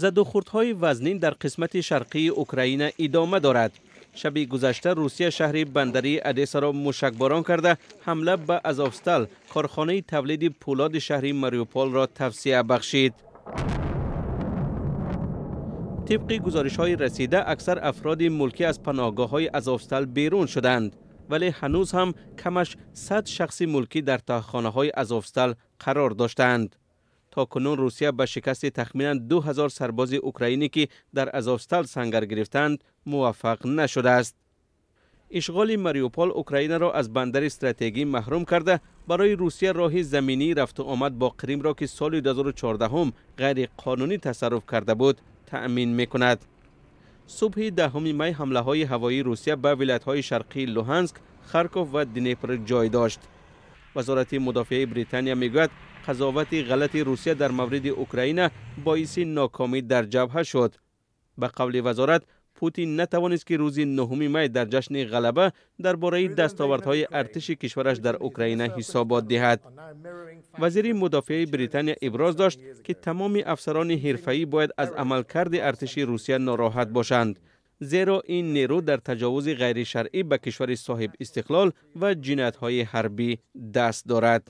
Задухӯрдҳои вазнин дар қисмати шарқии Украина идома дорад. Шаби гузашта Русия шаҳри бандарии Одессаро мушакборон карда, ҳамла ба Азовстал, корхонаи тавлиди пӯлоди шаҳри Мариуполро тавсеа бахшид. Тибқи гузоришҳои расида, аксар афроди мулкӣ аз паноҳгоҳҳои Азовстал берун шуданд, вале ҳанӯз ҳам камаш 100 шахси мулкӣ дар таҳхонаҳои Азовстал қарор доштаанд. То кунун Русия ба шикасти тахминан 2000 сарбози украинӣ, ки дар Азовстал сангар гирифтаанд, муваффақ нашудааст. Ишғоли Мариупол Украинаро аз бандари стратегӣ маҳрум карда, барои Русия роҳи заминии рафту омад бо Қримро, ки соли 2014 ғайриқонунӣ тасарруф карда буд, таъмин мекунад. Субҳи 10 май ҳамлаҳои ҳавоии Русия ба вилоятҳои шарқии Луҳанск, Харков ва Днепр ҷой дошт. Вазорати мудофиаи Британия мегӯяд, қазовати ғалати Русия дар мавриди Украина боиси нокомӣ дар ҷабҳа шуд. Ба қавли вазорат, Путин натавонист, ки рӯзи 9 май дар ҷашни ғалаба дар бораи дастовардҳои артиши кишвараш дар Украина ҳисобот диҳад. Вазири мудофиаи Британия иброз дошт, ки тамоми афсарони ҳирфаӣ бояд аз амалкарди артиши Русия нороҳат бошанд, зеро ин нерӯ дар таҷовузи ғайришаръӣ ба кишвари соҳиб истиқлол ва ҷиноятҳои ҳарбӣ даст дорад.